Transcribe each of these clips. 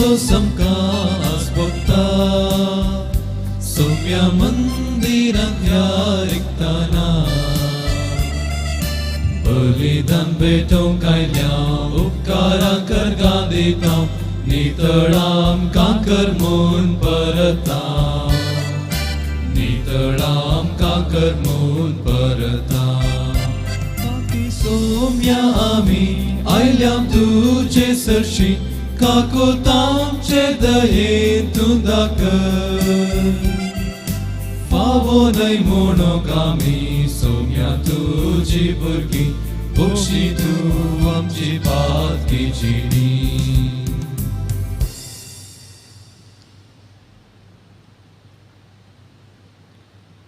धादोस आमकां आस भोगता सोम्या मंदिरांत ह्या रिगतना बलिदान भेटोवंक आयल्या उपकारां करगा दिता नितळ आमकां कर म्हूण परता नितळ आमकां कर म्हूण परता. बाकी सोम्या आमी आयल्या तुजे सरशी काकूत आमचे दयेन तूं दाखय फावो न्हय म्हणूंक आमी सोम्या तुजी भुरगीं बक्षी तूं आमची पातकी जिणी.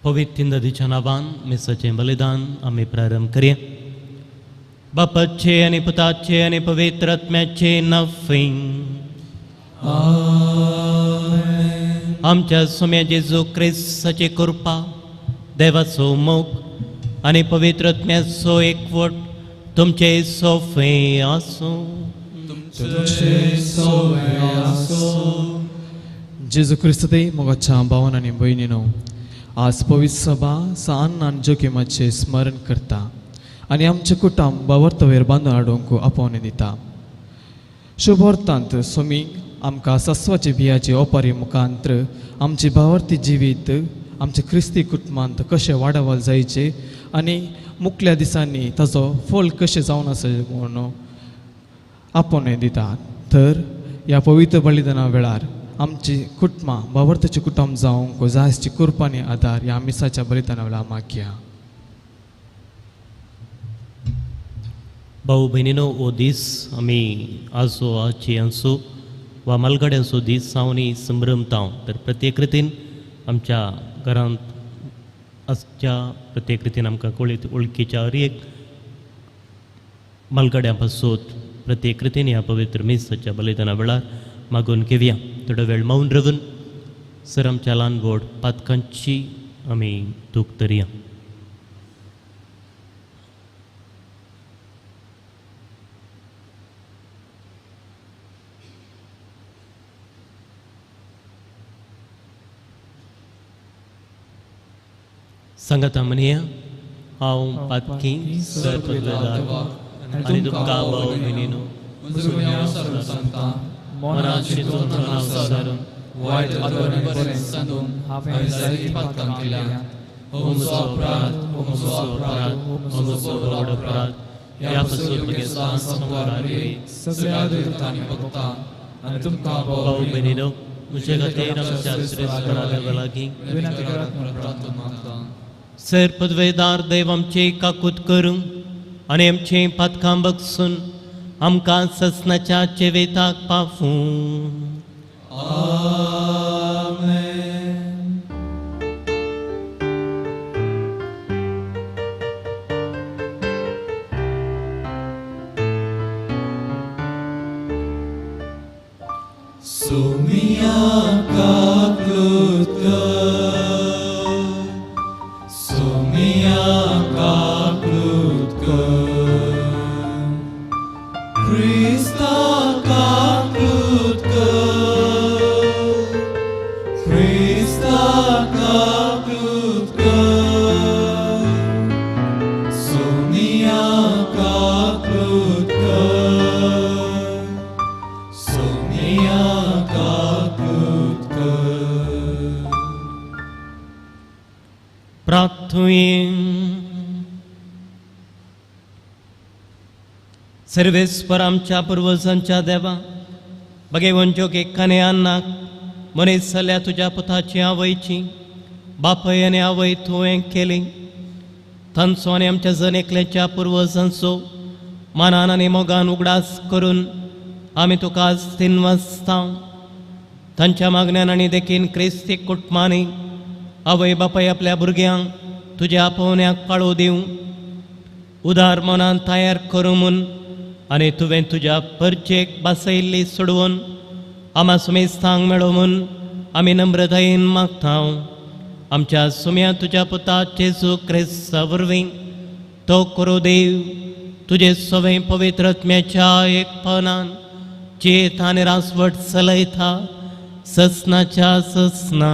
पवित्र नदीच्या नांवान मिसाचें बलिदान आमी प्रारंभ करया. बापाचे आनी पुताचे आनी पवित्र आत्म्याचे नांव. आमच्या सोम्या जेजू क्रिस्ताची कृपा, देवाचो मोग आनी पवित्र आत्म्याचो एकवट तुमचे सोफे आसूं. तुमचे सोवे आसूं. जेजू क्रिस्त मोगाच्या भावन आनी भयणीनो, आज पवित्र सभा सान आनी जोखिमाचें स्मरण करता आनी आमचें कुटुंब बावर्तवेर बांदून हाडूंक आपोवणें दिता. शुभवर्तांत स्वामी आमकां सस्वाचे बियाचे ओपारी मुखांत्र आमचे भावार्थी जिवीत आमचे क्रिस्ती कुटुंबांत कशें वाडावल जायचें आनी मुखल्या दिसांनी ताजो फल कशें जावन आसा म्हणून आपोवणें दिता. तर ह्या पवित्र बलिदाना वेळार आमची कुटुंबां भावार्थाची कुटुंब जावंक जायची कृपा आनी आदार ह्या मिसाच्या बलिदाना वेळार मागया. भाऊ भयणीनो, हो दीस आमी आजो आजी आंचो वा मालगाड्यांचो दीस आनी संभ्रमता. तर प्रत्येक रितीन आमच्या घरांत आसच्या प्रत्येक रितीन आमकां कळीत वळखीच्या हर एक मालगाड्यां पासून प्रत्येक रितीन ह्या पवित्र मिसाच्या बलिदाना वेळार मागून घेवया. थोडो वेळ मौन रावन सर आमच्या ल्हान व्हड पातकांची आमी दूख धरया. सांगाता म्हणया, हांव पातकी सर पदवेदार आनी तुमकां भाव भयणीनो मनात चिंतून सारून वायट आनी बरें सांदून हांवें जायतीं पातकां केल्यांत. हो म्हजो अपराध, हो म्हजो अपराध, हो म्हजो व्हड अपराध. ह्या पासून म्हगे संवसार सगळ्या देवतांनी भक्तांक आनी तुमकां भाव भयणीनो म्हजे खातीर आमच्या श्रेष्ठ देवा लागीं विनंती करात म्हणून प्रार्थना मागता. सर पदवेदार देव आमची काकूत करूं आनी आमचीं पातकां बगसून आमकां ससनाच्या जिविताक पावूं. आमेन. सोमिया काकूत कर, सोमिया काकूत कर, क्रिस्ता काकूत कर, क्रिस्ता काकूत कर, सोमिया काकूत कर, सोमिया काकूत कर. प्रार्थुये. सर्वेस्पर आमच्या पुर्वजांच्या देवा, भगेवंच्यो एकाने अन्नाक मनीस जाल्या तुज्या पुताची आवयची बापय आनी आवय तुवें केली. तांचो आनी आमच्या जण एकल्याच्या पुर्वजांचो मानान आनी मोगान उगडास करून आमी तुका आज तीन वाजता तांच्या मागण्यान आनी देखीन क्रिस्ती कुटुंबांनी आवय बापाय आपल्या भुरग्यांक तुज्या आपोवण्याक पाळो दिवं उदार मनान तयार करूं म्हूण आनी तुवें तुज्या परचेक बासयल्ली सोडवून आमा सुमेस्तांक मेळो म्हूण आमी नम्रतायेन मागता. आमच्या सुम्या तुज्या पुता जेजू क्रिस्ता वरवीं तो करो देव तुजे सवें पवित्र आत्म्याच्या एकपणान चेत आनी रासवट चलयता ससनाच्या ससना.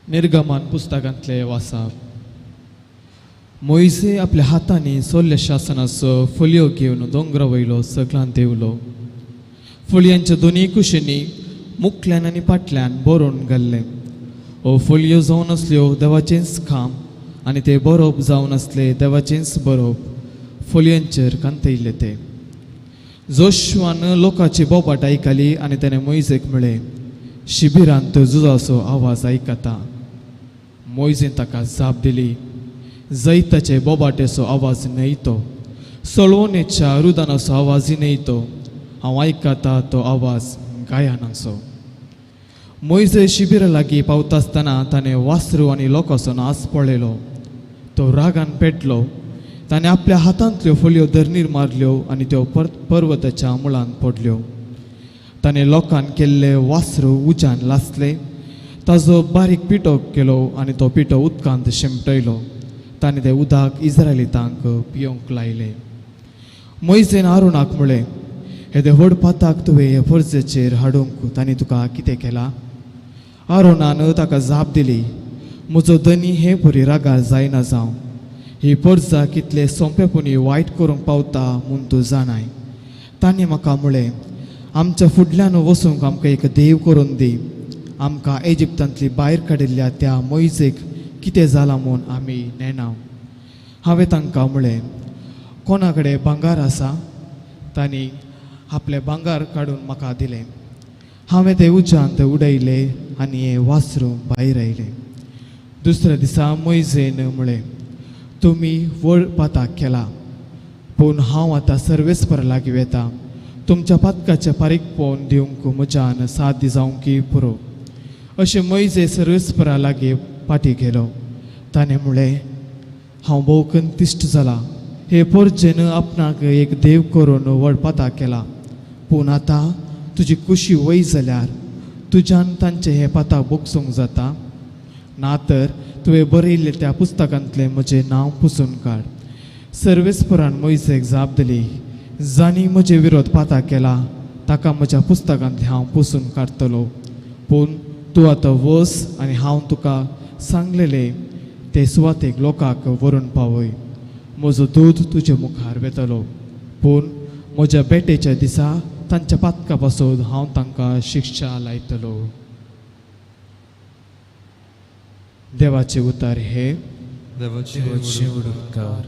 निर्गमन पुस्तकांतले वासाप. मोयसे आपल्या हातांनी सोल्ल्या शासनाचो फुलयो घेवन दोंगरा वयलो सगळ्यान देवलो. फुलयांच्या दोनूय कुशींनी मुखल्यान आनी फाटल्यान बरोवन घाल्लें. हो फुलयो जावन आसल्यो देवाचेंच काम आनी ते बरोवप जावन आसले देवाचेंच बरोवप फुलयांचेर कांतयल्ले ते. जोशवान लोकांची बोबाट आयकली आनी तेणें मोयजेक म्हळें, शिबिरांत झुजाचो आवाज आयकता. मोयजेन ताका जाप दिली, जैताचे बोबाटेचो आवाज न्हय तो, सळवणेच्या रुदानाचो आवाजय न्हय तो, हांव आयकता तो आवाज गायनाचो. मोयजे शिबिरा लागीं पावता आसतना ताणें वासरू आनी लोकांचो नाच पळयलो. तो रागान पेटलो. ताणें आपल्या हातांतल्यो फळयो धरणीर मारल्यो आनी त्यो पर्वताच्या मुळांत पडल्यो. ताणें लोकान केल्ले वासरू उज्यान लासले. ताजो बारीक पिठो केलो आनी तो पिठो उदकांत शेंपटयलो. ताणें तें उदक इस्रायलितांक पियोवंक लायलें. मोयजेन आरुणाक म्हळें, हेदे व्हड पाताक तुवें हे फर्जेचेर हाडूंक तांणी तुका कितें केलां? आरोनान ताका जाप दिली, म्हजो धनी हे परी रागार जायना जावं. ही पर्जा कितले सोंपेपणी वायट करूंक पावता म्हूण तूं जाणाय. तांणी म्हाका म्हळें, आमच्या फुडल्यान वचूंक आमकां एक देव करून दी. आमकां इजिप्तांतली भायर काडिल्ल्या त्या मोयजेक कितें जालां म्हूण आमी नेणा. हांवें तांकां म्हळें, कोणा कडेन भांगर आसा? तांणी आपलें भांगर काडून म्हाका दिलें. हांवें तें उज्यांत उडयलें आनी हें वासरू भायर आयलें. दुसऱ्या दिसा मोयजेन म्हळें, तुमी व्हड पाताक केला, पूण हांव आतां सर्वेस्पर लागीं वेता. तुमच्या पातकाचें फारीकपण दिवंक म्हज्यान साध्य जावंक पुरो. अशें मोयजे सर्वेस्परा लागीं फाटीं गेलो. ताणें म्हळें, हांव भोव कंतिश्ट जाला. हे पोरजेन आपणाक एक देव करून व्हड पाताक केला, पूण आतां तुजी कुशी वय जाल्यार तुज्यान तांचें हें पाताक बोगसूंक जाता. ना तर तुवें बरयल्लें त्या पुस्तकांतलें म्हजें नांव पुसून काड. सर्वेस्परान मोयजेक जाप दिली, जांणी म्हजे विरोध पाताक केला ताका म्हज्या पुस्तकांतलें हांव पुसून काडटलो. पूण तूं आतां वच आनी हांव तुका सांगलेलें ते सुवातेक लोकांक व्हरून पावय. म्हजो दूद तुजे मुखार वेतलो, पूण म्हज्या बेटेच्या दिसा तांच्या पातका पासून हांव तांकां शिक्षा लायतलो. देवाचे उतार हे. देवाचे उपकार.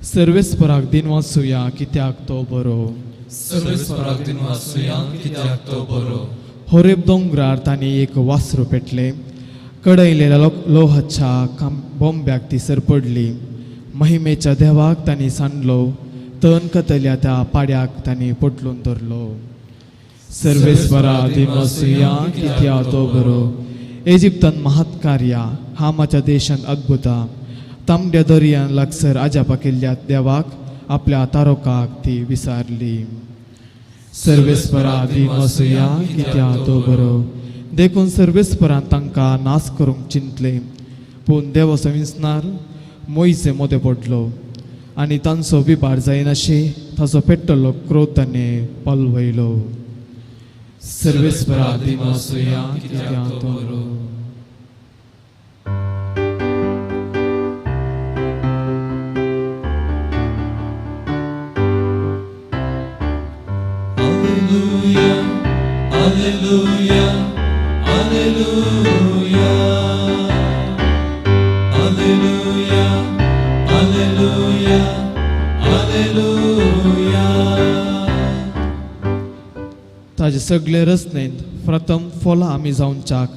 सर्वेस्पराक दिन वाचुया कित्याक तो बरो. सर्वेस्पराक दिन वाचुया कित्याक तो बरो. होरेब दोंगरार तांणी एक वासरू पेटलें. कडयलेल्या लोहाच्या बोंब्याक ती सरपडली. महिमेच्या देवाक तांणी सांडलो. तण कतल्या त्या पाड्याक तांणी पोटलून धरलो. सर्वेस्परा दिन वाचुया कित्याक तो बरो. इजिप्तान महत्कार्या, हामाच्या देशांत अद्भुता. तांबड्या दर्यान लागसर आजापा केल्ल्या देवाक आपल्या तारोकाक ती विसारली. सर्वेस्परा दिन वाचुया कित्याक तो बरो. देखून सर्वेस्परान तांकां नाश करूंक चिंतलें, पूण देवाचो विंचणार मोयजे मोदें पडलो आनी तांचो विबार जायनाशी ताचो पेट्टलो क्रोध ताणें पालवयलो. सर्वेस्परा दिन वाचुया कित्याक तो बरो. Alleluia, Alleluia, Alleluia, Alleluia, Alleluia, Alleluia. ताजे सगळे रचनेंत प्रथम फलां आमी जावच्याक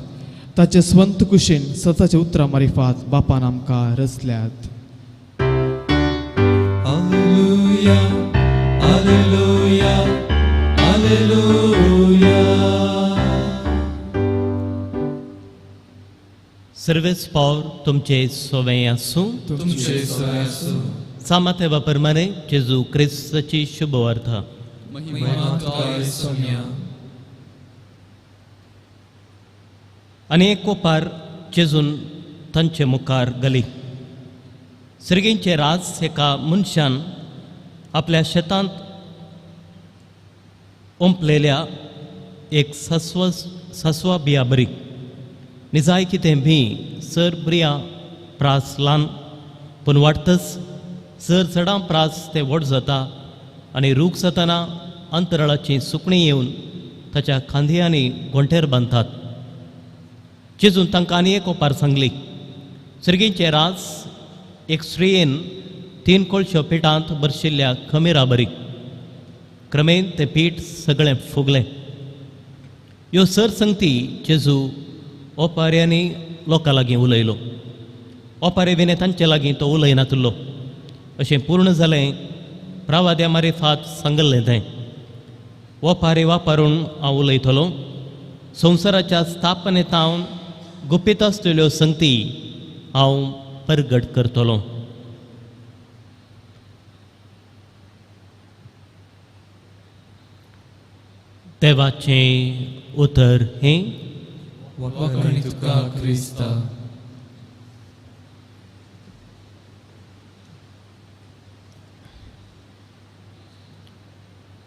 ताचे स्वंत कुशीन सताचे उतरां मारिफात बापान आमकां रचल्यात. Alleluia, Alleluia, Alleluia. सर्वेस्पोर तुमचे सोवे आसूं. तुमचे सोवे आसूं. सामाते प्रमाणे जेजू क्रिस्ताची शुभवार्ता. महिमा तुका सोम्या. आनी एक कोपार जेजून तांचे मुखार घाली. सर्गींचे राज एका मनशान आपल्या शेतांत ओंपलेल्या एक सस्वा बिया बरी. निजाय कितें बी सर ब्रिया प्रास ल्हान, पूण वाडटच सर चडां प्रास तें व्हड जाता आनी रूख जातना अंतराळाची सुकणीं येवन ताच्या खांदयांनी गोंठेर बांदतात. जेजून तांकां आनी एक ओपार सांगली. सर्गींचे राज एक स्त्रियेन 3 कोळश्यो पिठांत भरशिल्ल्या खमिरा बरी. क्रमेन तें पीठ सगळें फुगलें. ह्यो सर संगती जेजू ओपाऱ्यांनी लोकां लागीं उलयलो. ओपारे विणे तांचे लागीं तो उलयनातलो. अशें पूर्ण जालें प्रावाद्या मारिफात सांगल्लें तें. ओपारे वापरून हांव उलयतलो. संवसाराच्या स्थापनेतावन गुपीत आसलेल्यो संगती हांव परगट करतलो. देवाचें उतर हें. वखणी तुका क्रिस्ता.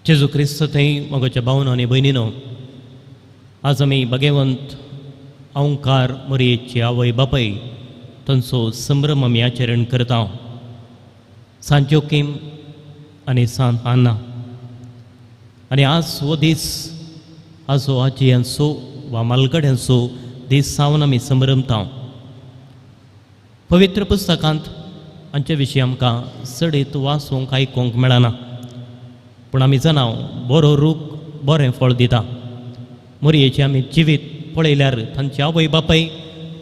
जेजू क्रिस्त थंय मोगाच्या भावनो आनी भयणीनो, आज आमी भगवंत ओंकार मोरयेची आवय बापाय तांचो संभ्रम आमी आचरण करता. सांत जोकीम आनी सांत आन्ना. आनी आज हो दीस आजो आजयांचो वा मालगड्यांचो दीस सावन आमी संभ्रमता. पवित्र पुस्तकांत हांचे विशीं आमकां चडीत वाचूंक आयकूंक मेळना, पूण आमी जाणा बरो रूख बरें फळ दिता. मोरयेचें आमी जिवीत पळयल्यार तांची आवय बापाय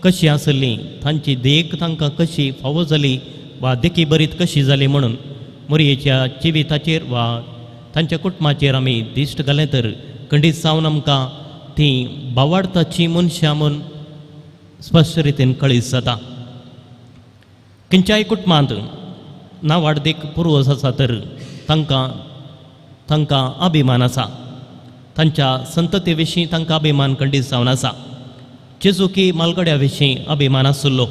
कशी आसली, तांची देख तांकां कशी फावो जाली वा देखी बरीत कशी जाली म्हणून मोरयेच्या जिविताचेर वा तांच्या कुटुंबाचेर आमी दिश्ट घालें तर खंडीत जावन आमकां ती बावाडताची मनशां म्हूण स्पश्ट रितीन कळीत जाता. खंयच्याय कुटुंबांत नावाडदीक पुर्वज आसा तर तांकां तांकां अभिमान आसा. तांच्या संतती विशीं तांकां अभिमान खंडीत जावन आसा. जेजुकी मालगड्या विशीं अभिमान आशिल्लो.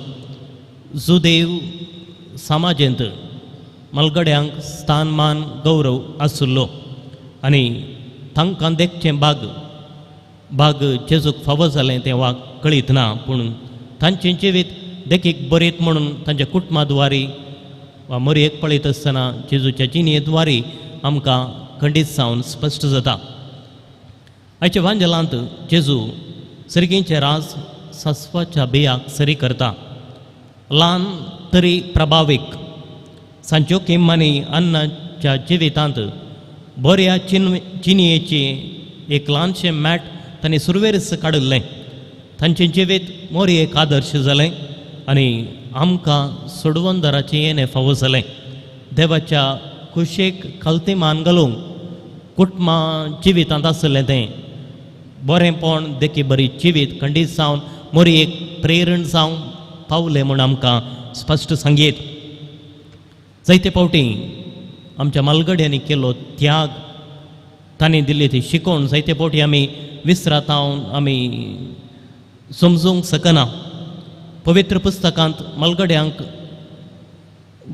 जुदेव समाजेंत मालगड्यांक स्थान मान गौरव आशिल्लो आनी तांकां देखचें भाग भाग जेजूक फावो जालें तें वा कळीत ना, पूण तांचें जिवीत देखीक बरीत म्हणून तांच्या कुटुंबा द्वारी वा मोरयेक पळयत आसतना जेजूच्या जिणये द्वारी आमकां खंडीत जावन स्पश्ट जाता. आयच्या वांजेलांत जेजू सर्गींचे राज सस्वाच्या बियाक सरी करता. ल्हान तरी प्रभावीक सांत जोकीम आनी अन्नाच्या जिवितांत बऱ्या चिनयेची एक ल्हानशें मॅट तांणी सुरवेरच काडिल्लें. तांचें जिवीत मोरयेक आदर्श जालें आनी आमकां सोडवंदराचें येणें फावो जालें. देवाच्या कुशेक खालती मान घालूंक कुटुंबा जिवितांत आशिल्लें तें बरेंपण देखी बरी जिवीत खंडीत जावन मोरयेक प्रेरण जावंक पावलें म्हूण आमकां स्पश्ट सांगयेत. जायते फावटी आमच्या मालगड्यांनी केलो त्याग, तांणी दिल्ली ती शिकवण जायते फावटी आमी विसरात, आमी समजूंक शकना. पवित्र पुस्तकांत मालगड्यांक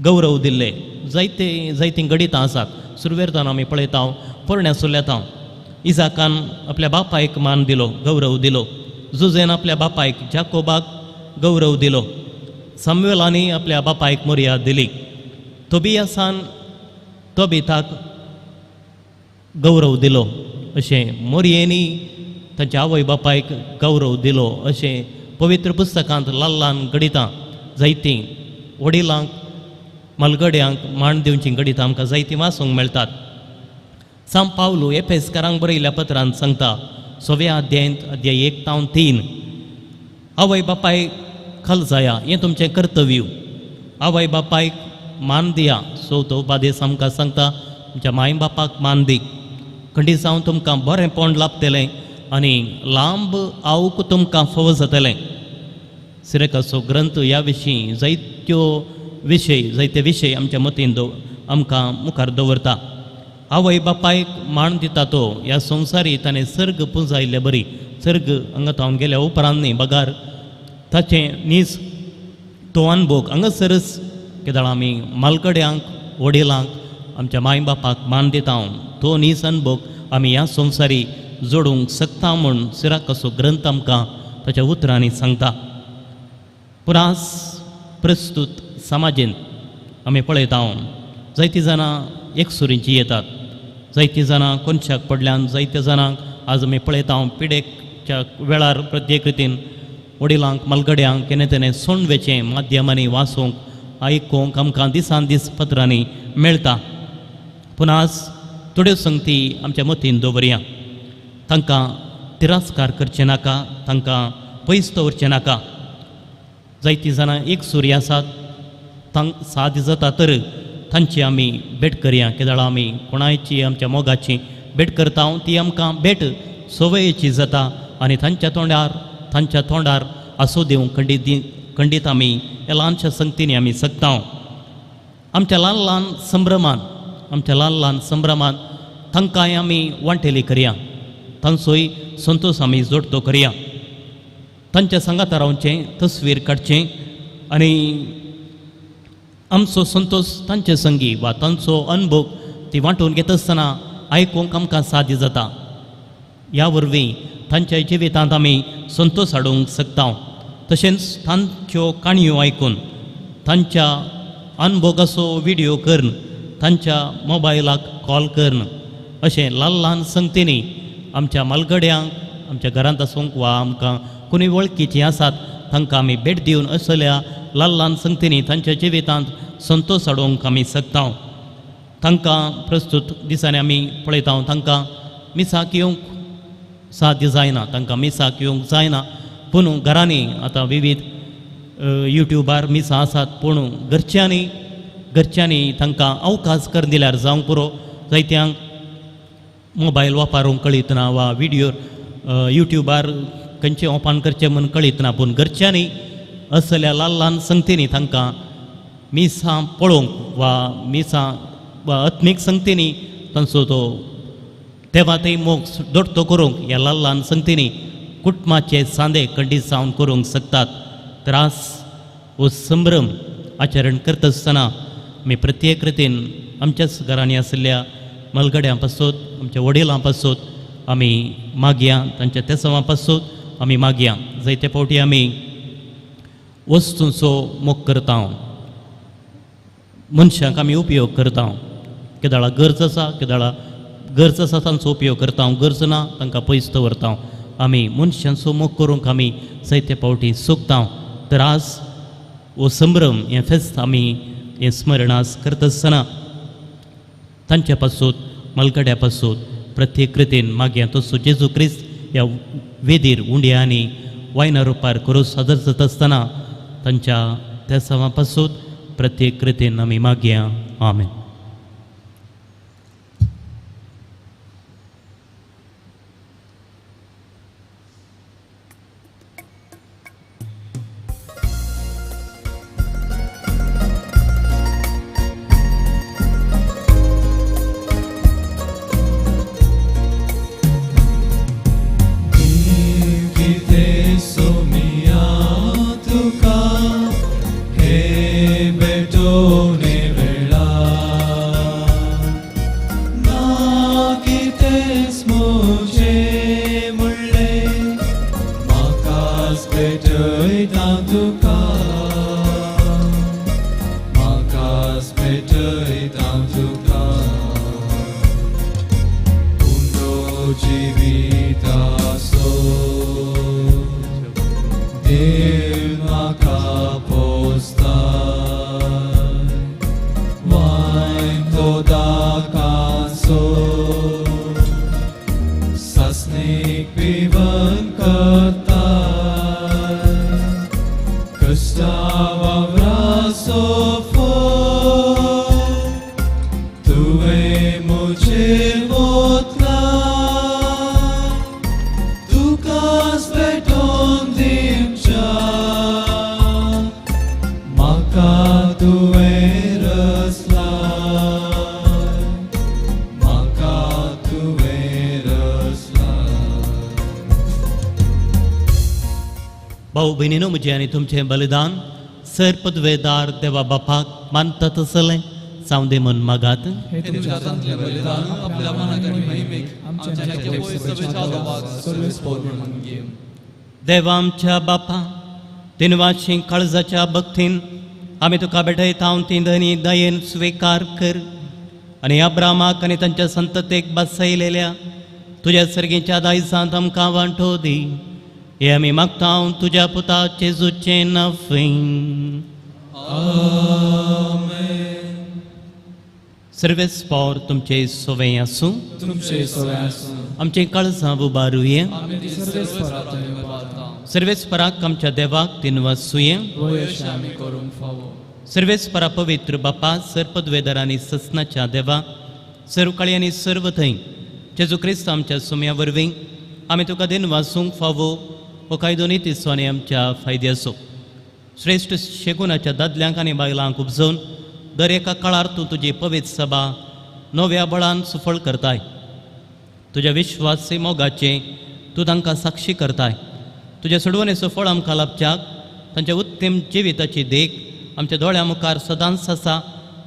गौरव दिल्ले जायते जायतीं गणितां आसात. सुरवेरतान आमी पळयता, पोरण्या सुल्यातां इजाकान आपल्या बापायक मान दिलो, गौरव दिलो. जुजेन आपल्या बापायक जाकोबाक गौरव दिलो. सामुएलांनी आपल्या बापायक मोरया दिली. तोबियासान तोबिताक गौरव दिलो. अशें मोरयेनी तांच्या आवय बापायक गौरव दिलो. अशें पवित्र पुस्तकांत ल्हान ल्हान गणितां जायतीं वडिलांक मालगड्यांक मान दिवचीं गणितां आमकां जायतीं वाचूंक मेळटात. सांत पावलू एफेसकारांक बरयल्ल्या पत्रांत सांगता, 6व्या अध्यायांत अध्याय 1 तावन 3, आवय बापायक खाल जाया हें तुमचें कर्तव्य. आवय बापायक मान दिया. चवथो उपादेश आमकां सांगता तुमच्या माय बापाक मान दी. खंडीत जावन तुमकां बरेंपण लाभतलें आनी लांब आवक तुमकां फावो जातलें. सिरेकाचो ग्रंथ ह्या विशीं जायत्यो विशय जायते विशय आमच्या मतीन आमकां मुखार दवरता. आवय बापायक मान दिता तो ह्या संवसारी ताणें सर्ग पुंजायल्ले बरी. सर्ग हांगा गेल्या उपरांत न्ही बगार ताचें नीज तो अनभोग हांगासरच केदळ आमी मालकड्यांक वडिलांक आमच्या माय बापाक मान दिता तो नीज अनभोग आमी ह्या संवसारी जोडूंक शकता म्हूण सिराकाचो ग्रंथ आमकां ताच्या उतरांनी सांगता. पूण आज प्रस्तूत समाजेंत आमी पळयता जायतीं जाणां एकसुरींची येतात, जायतीं जाणां कोनशाक पडल्यान, जायत्या जाणांक आज आमी पळयता पिडेकच्या वेळार प्रत्येक रितीन वडिलांक मालगड्यांक केन्ना तेन्ना सोंडवेचें माध्यमांनी वाचूंक आयकूंक आमकां दिसान दीस पत्रांनी मेळटा. पूण आज थोड्यो संगती आमच्या मतीन दवरया, तांकां तिरस्कार करचें नाका, तांकां पयस दवरचें नाका. जायतीं जाणां एकसुरी आसात, तांकां साध्य जाता तर तांची आमी भेट करया. केदळा आमी कोणायची आमच्या मोगाची भेट करता ती आमकां भेट संवयेची जाता आनी तांच्या तोंडार आसो दिवंक खंडीत आमी ह्या ल्हानशा संगतींनी आमी शकता. आमच्या ल्हान ल्हान संभ्रमान तांकांय आमी वांटेली करया, तांचोय संतोश आमी जोडतो करया, तांच्या सांगाता रावचें, तस्वीर काडचें आनी आमचो संतोश तांचे संगी वा तांचो अनुभव ती वांटून घेत आसतना आयकूंक आमकां साध्य जाता. ह्या वरवीं तांच्या जिवितांत आमी संतोश हाडूंक शकता. तशेंच तांच्यो काणयो आयकून तांच्या अनुभोगाचो विडियो करून तांच्या मोबायलाक कॉल करून अशें ल्हान ल्हान संगतींनी आमच्या मालगड्यांक आमच्या घरांत आसूंक वा आमकां कोणी वळखीचीं आसात तांकां आमी भेट दिवन असल्या ल्हान ल्हान संगतींनी तांच्या जिवितांत संतोश हाडूंक आमी शकता. तांकां प्रस्तूत दिसांनी आमी पळयता तांकां मिसाक येवंक साध्य जायना, तांकां मिसाक येवंक जायना. पूण घरांनी आतां विविध युट्युबार मिसां आसात, पूण घरच्यांनी तांकां अवकाश करून दिल्यार जावंक पुरो. जायत्यांक मोबायल वापरूंक कळीत ना वा विडियो युट्युबार खंयचें ओपन करचें म्हूण कळीत ना, पूण घरच्यांनी असल्या ल्हान ल्हान संगतींनी तांकां मिसां पळोवंक वा मिसां वा आत्मीक संगतींनी तांचो तो तेवा थंय मोग दोडतो करूंक ह्या ल्हान ल्हान संगतींनी कुटुंबाचे सांदे खंडीत जावन करूंक शकतात. त्रास हो संभ्रम आचरण करता आसतना आमी प्रत्येक रितीन आमच्याच घरांनी आशिल्ल्या मलगड्यां पासून आमच्या वडिलां पासून आमी मागया, तांच्या तेसांवां पासून आमी मागया. जायते फावटी आमी वस्तूंचो मोग करता, मनशांक आमी उपयोग करता. केदळा गरज आसा, केदळा गरज आसा तांचो उपयोग करता, गरज ना तांकां पयस दवरता. आमी मनशांचो मोग करूंक आमी जायते फावटी चुकता. तर आज हो संभ्रम हें फेस्त आमी हें स्मरणास करता आसतना तांच्या पासून मलगड्या पासून प्रत्येक रितीन मागया. तसो जेजू क्रिस्त ह्या वेदीर उंड्यांनी वायना रुपार करून सादर जाता आसतना तांच्या तेसांवां पासून प्रत्येक रितीन आमी मागया. आमेन. भाऊ भयणीनो, म्हजें आनी तुमचें बलिदान सर पदवेदार देवा बापाक मानता तसलें जावं दे म्हूण मागात. हे तुमच्या हातांतलें बलिदान आपल्या मनाक आनी महिमेक आमच्या सभेच्या देवाक सर्वेस्पोर म्हूण घेवं. देवा आमच्या बापा, दिनवाशी काळजाच्या भक्तीन आमी तुका भेटयता ती धनी दयेन स्विकार कर आनी अब्रामाक आनी तांच्या संततेक बसयलेल्या तुज्या सर्गीच्या दायजांत आमकां वांटो दी. हे आमी मागता तुज्या पुता जेजूचें नांव. सर्वेस्पोर तुमचे सोवे आसूं. तुमचे सोवे आसूं. आमचें काळजां उबारुये. आमी ती सर्वेस्पराक धन्यवाद. सर्वेस्पराक आमच्या देवाक दिनवासुये. वय अशें आमी करूंक फावो. सर्वेस्परा पवित्र बापा, सर पदवेदार आनी ससनाच्या देवा, सर्व काळी आनी सर्व थंय जेजू क्रिस्त आमच्या सुम्या वरवीं आमी तुका दिनवासूंक फावो हो कायदो नितीचो आनी आमच्या फायद्याचो. श्रेश्ठ शेगुनाच्या दादल्यांक आनी बायलांक उपजोवन दर एका काळार तूं तुजी पवित्र सभा नव्या बळान सुफळ करताय. तुज्या विश्वासी मोगाचें तूं तांकां साक्षी करताय. तुज्या सोडवणेचो फळ आमकां लाभच्याक तांच्या उत्तम जिविताची देख आमच्या दोळ्या मुखार सदांच आसा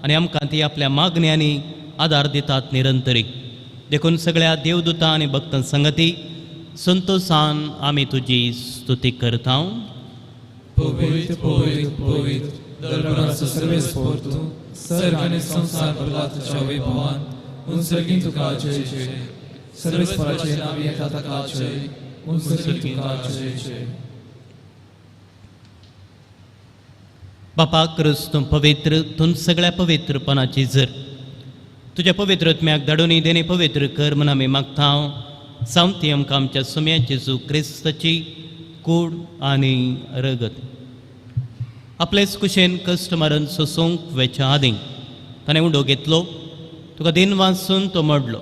आनी आमकां ती आपल्या मागण्यांनी आदार दितात निरंतरी. देखून सगळ्या देवदूतां आनी भक्तां संगती संतोसान आमी तुजी स्तुती करता. पवित्र पवित्र पवित्र दरबाराचो सर्वेस्पोर तूं, सर्ग आनी संवसार भरला तुज्या वैभवान. उन सर्गीं तुका जय जय. सर्वेस्पराचें नांव येता ताका जय. उन सर्गीं तुका जय जय. बापा क्रिस्त तूं पवित्र, तूं सगळ्या पवित्रपणाची जर तुज्या पवित्र आत्म्याक धाडून देणे पवित्र कर म्हूण आमी मागता. सामती आमकां आमच्या सुम्या जेजू क्रिस्ताची कूड आनी रगत. आपलेच कुशेन कश्ट मारून सोसूंक वेच्या आदीं ताणें उंडो घेतलो, तुका दिन वाचून तो मोडलो,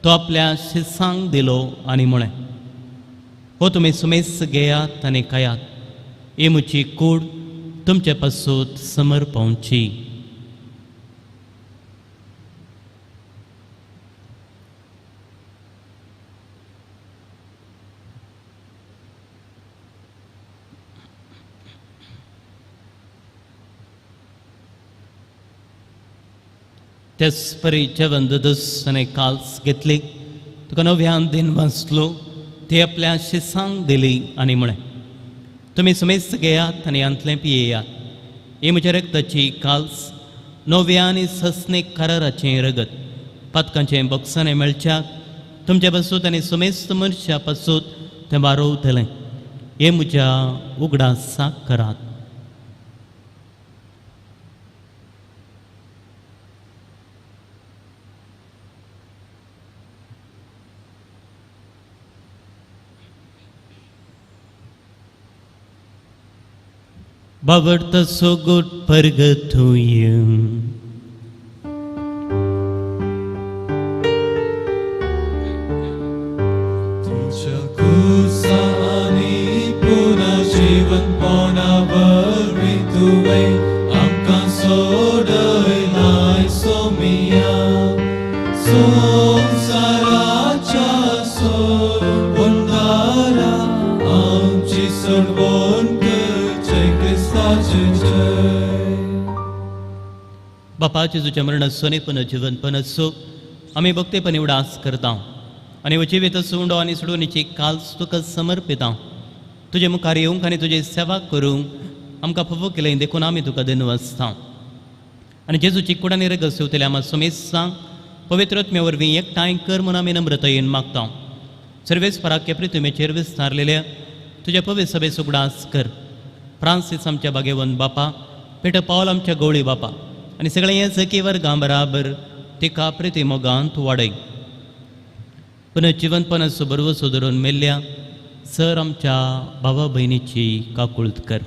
तो आपल्या शिसांक दिलो आनी म्हळें, हो तुमी सुमेस घेयात आनी खायात, ही म्हजी कूड तुमचे पासून समर्पवची. त्याच परी जेवण ददस आनी काल्स घेतली, तुका नव्यान दिन वाचलो, ती आपल्या शिसांक दिली आनी म्हळें, तुमी सुमेस्त घेयात आनी हांतलें पियेयात, ही म्हज्या रक्ताची काल्स नव्या आनी ससनीक कराराचें रगत, पातकांचें बोक्साणें मेळच्याक तुमच्या पासूत आनी सुमेस्त मनशा पासूत तें वारोवतलें. हें म्हज्या उगडासाक करात. बाबर्त so good purgatorio. तुझ्या कुसा आनी पुन्हा जीवनपणावरवीं तुवें आमकां सोडयलाय सोमिया. संवसाराच्या सोडवणदारा आमची सोडवण करचें क्रिस्ताचें जय. बापा जेजूच्या मरणाचो आनी पुनर्जीवनपणाचो आमी भक्तेपणी उडास करता आनी जिवीत उंडो आनी सोडवणीची काल्स तुका समर्पिता. तुजे मुखार येवंक आनी तुजी सेवा करूंक आमकां फावो केलें देखून आमी तुका दिनवासता. आनी जेजूची कूड आनी रगत सेवतल्या आमकां सुमेस्तांक पवित्र आत्म्या वरवीं एकठांय कर म्हूण आमी नम्रतायेन मागता. सर्वेस्पराक प्रितुमेचेर विस्तारलेल्या तुज्या पवित्र सभेचो उगडास कर. फ्रांसीस आमच्या बागेवन बापा, पेटर पावल आमच्या गवळी बापा आनी सगळें हें जकी वर्गां बराबर तिका प्रिती मोगांत वाडय. पुनर्जीवनपणाचो भरवसो धरून मेल्ल्या सर आमच्या भावा भयणीची काकूळत कर.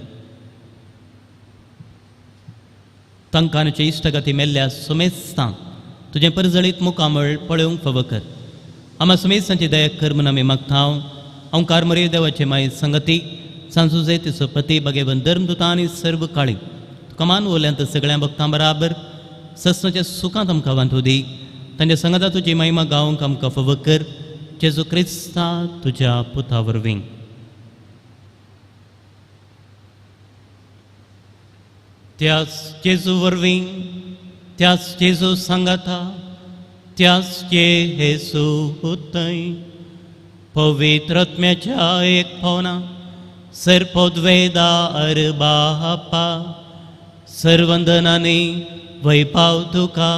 तांकां आनी इश्टगती मेल्ल्या सुमेस्तांक तुजें परजळीत मुखामळ पळोवंक फावो कर. आमा सुमेस्तांची दया कर म्हूण आमी मागता. ओंकार मरे देवाचे माय संगती सांजुजे तिचो पती बागेवन धर्मदुतां आनी सर्व काळी तुका मान वोल्यांत सगळ्या भक्तां बराबर सस्नाच्या सुखांत आमकां वांटू दी. तांच्या संगता तुजी महिमा गावंक आमकां फावो कर. जेजू क्रिस्ता तुज्या पुता वरवीं. त्याच जेजू वरवीं, त्याच जेजू सांगाता, त्याच जेजू पवित्र आत्म्याच्या एक पावना सर्पोद्वेदा अरबापा सर्वंदनाने वैपाव तुका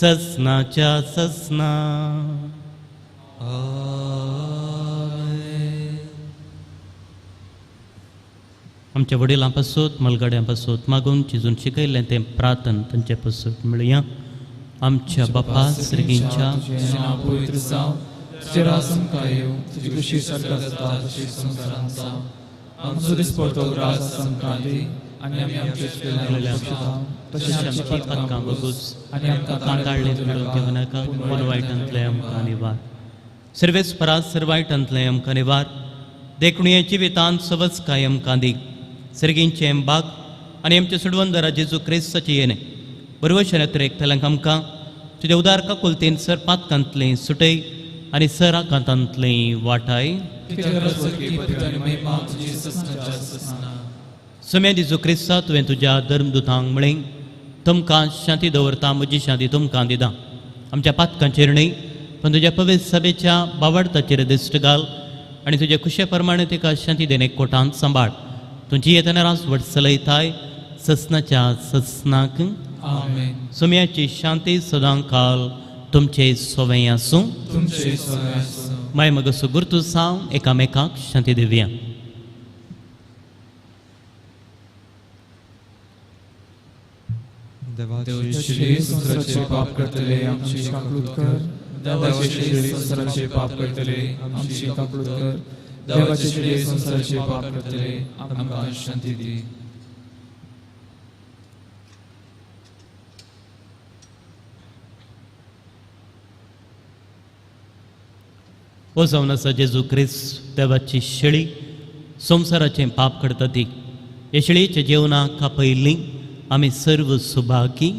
ससनाच्या ससना. आमच्या वडिलां पासून मलगाड्यां पासून मागून चिजून शिकयल्लें तें प्रार्थन तांचे पासून मेळया. आमच्या बापा सर्गींच्या तुजें नांव पवित्र जावं, तुजें राज आमकां येवं, तुजी खुशी स्वर्गांत जाता तशी संवसारांत जावं. आमचो दिसपडतो ग्रास आमकां दी आनी आमी आमच्या चुकलेल्यांक बक्षिता तशें आमची पातकां बगूच आनी आमकां कांताळ्ळे घडोवंक घेवं नाका, पूण वायटांतलें आमकां निवार. सर्वेस परास सर वायटांतलें आमकां निवार. देखून हे जिवितांत सवजकाय आमकां दी. सर्गींचें बाग आनी आमच्या सुडवंदरा जेजू क्रिस्ताची येणें बरवशें एकतल्यांक आमकां तुज्या उदार काकुलतेन सर पातकांतलें सुटय आनी सर आकांतांतलें वाटाय. सम्या जेजू क्रिस्ता तुवें तुज्या धर्मदुतांक म्हळें, तुमकां शांती दवरता, म्हजी शांती तुमकां दिता. आमच्या पातकांचेर न्हय पण तुज्या पवित्र सभेच्या बावडताचेर दिश्ट घाल आनी तुज्या खुशे प्रमाणे तिका शांती देणे कोटांत सांबाळ. तुमची येतना रास वट चलयताय ससनाच्या ससनाक. आमेन. सुम्याची शांती सदां काल तुमचे सोवें आसूं. तुमचे सोवें आसूं. माय मगसो गुर्तू साव एकामेकाक शांती दिवया. देवाचे संवसाराचे पाप करतले आमची काकळूत कर. देवाचे संवसाराचे पाप करतले आमची काकळूत कर. देवाचे संवसाराचे पाप करतले आमकां शांती दी. ओ जावन आसा जेजू क्रिस्त देवाची शेळी संवसाराचें पाप करता ती हे शेळयेच्या जेवणाक आपयल्ली आमी सर्व सुभागी.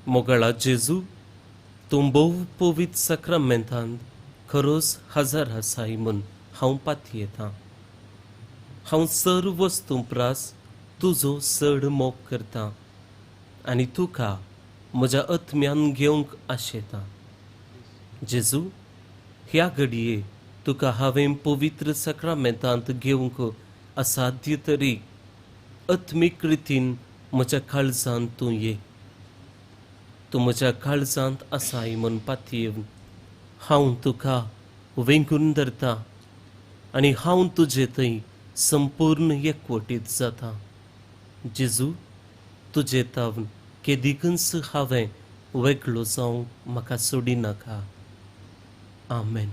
मोगळा जेजू, तूं भोव पवित्र साक्रामेंतांत खरोच हजर आसाय म्हूण हांव पातयेतां. हांव सर्व वस्तूं प्रास तुजो चड मोग करतां आनी तुका म्हज्या आत्म्यान घेवंक आशेतां. जेजू, ह्या घडये तुका हांवें पवित्र साक्रामेंतांत घेवंक असाध्य तरी आत्मीक रितीन म्हज्या काळजांत तूं ये. तूं म्हज्या काळजांत आसाय म्हूण पातयेवन हांव तुका वेंगून धरता आनी हांव तुजे थंय संपूर्ण एकवटीत जाता. जेजू, तुजे तावन केदीकच हांवें वेगळो जावंक म्हाका सोडिनाका. आमेन.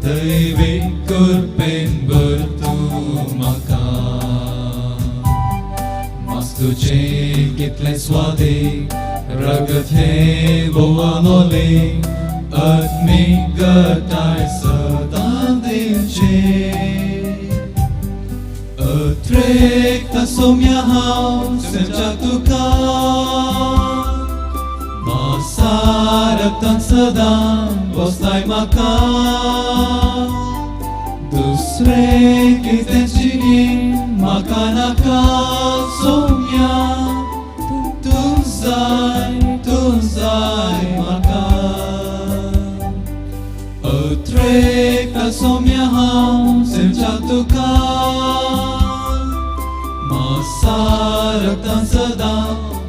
दैवीक कृपेन भर तूं म्हाका. मास तुजें कितलें स्वादीक रगत हें भोवानोलें आत्मीक गताय सदां दिवचें. अत्रेकता सोम्या हांव सजा तुका मासारक्तान सदां बसताय म्हाका. दुसरें कितें जिणें म्हाका नाका सोम्या, तूं जाय, तूं जाय म्हाका. अत्रेकता सोम्या रक्तान सदां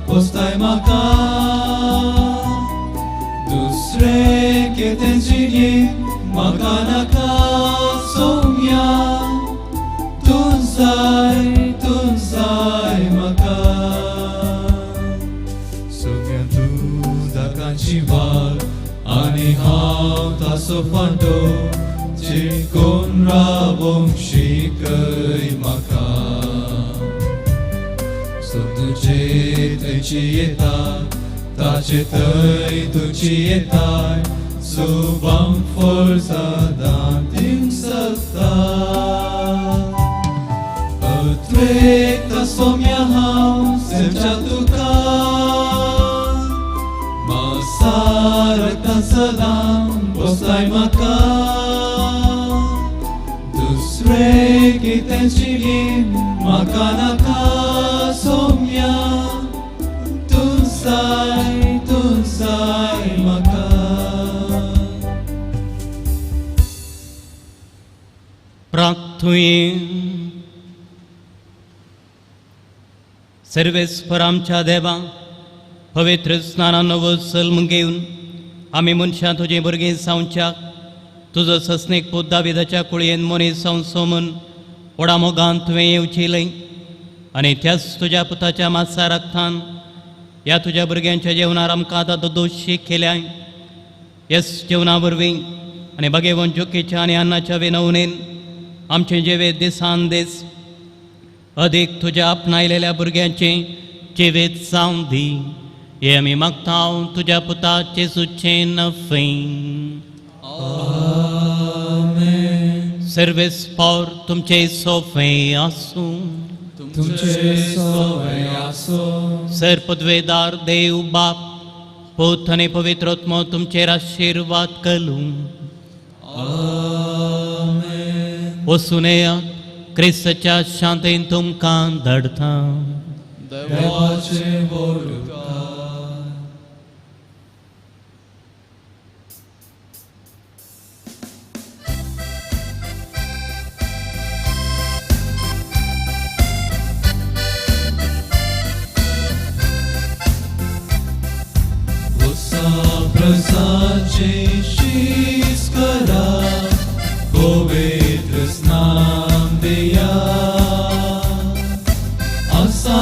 पोसताय म्हाका दुसरें कितें जिणेंत म्हाका नाका सोम्या तूं जाय म्हाका सोम्या तूं दाकांची वाल आनी हांव ताचो फांटो चिटकोन रावोंक शिकय म्हाका सो तुजे थंयची येता ताचे थंय तुजी येताय सुबांक फळ सदां दिवंक शकता अत्रेकता सोम्या हांव सेमच्या तुका मासा रक्तान सदां पोसताय म्हाका दुसरें कितें जिणेंत म्हाका नाका सोम्या तूं जाय म्हाका. प्रार्थुये. सर्वेस्पर आमच्या देवा पवित्र स्नानान वचल घेवन आमी मनशां तुजीं भुरगीं जावच्याक तुजो सस्नीक पूत दाविदाच्या कुळयेन मनीस जावन सोमून व्हडा मोगान तुवें येवचेलें आनी त्याच तुज्या पुताच्या मासा रक्तान ह्या तुज्या भुरग्यांच्या जेवणार आमकां आतां दोशी केल्याय. ह्याच जेवणा वरवीं आनी बागेवन जोकेच्या आनी अन्नाच्या विनवणेन आमचें जिवीत दिसान दीस अदीक तुज्या आपणायलेल्या भुरग्यांचें जिवीत जावं दी. हे आमी मागता तुज्या पुता जेजूचें नफें. सर्वेस पावर तुमचे सोफे आसूं. तुमचे सोवे आसूं. सर पदवेदार देव बाप पूत आनी पवित्र आत्मो तुमचेर आशिर्वाद करूं. वचून येयात क्रिस्ताच्या शांतेन तुमकां धाडटा. देवाचें व्हड उपकार. प्रसाचे शीस करा पवित्र स्नान दिया आसा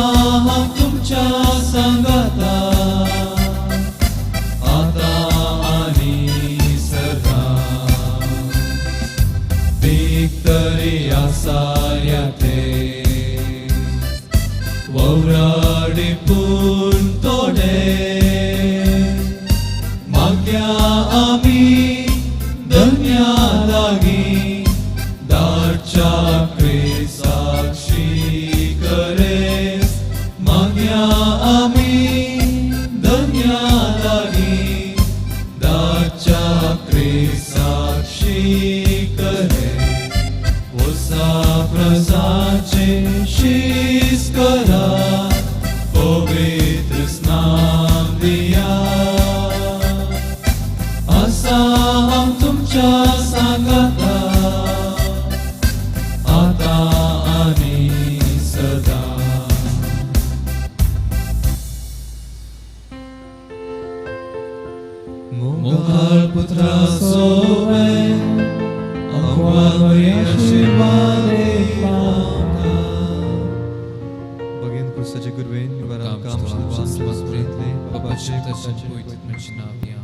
हांव तुमच्या सांगाता आतां आनी सदां विक्तरी आसा ह्या ते ववराडी पूण थोडे मागया आमी धन्या लागीं दाटच्या क्रिस्ताक शिकरेस मागया आमी धन्या लागीं दाटच्या क्रिस्ताक शिकरेस वसा प्रसाचें शीस करा पवित्र स्नान दिया आसा हांव तुमच्या सांगाता आतां आनी सदां. मोगाळ पुत्रा सोवे आंकवार आशिर्वाद आमकां. बगेन क्रिस्ताचे गुरवेन निवारा आमकां आमच्या बापाचे पुताचे पवित्र आत्म्याच्या नांवान.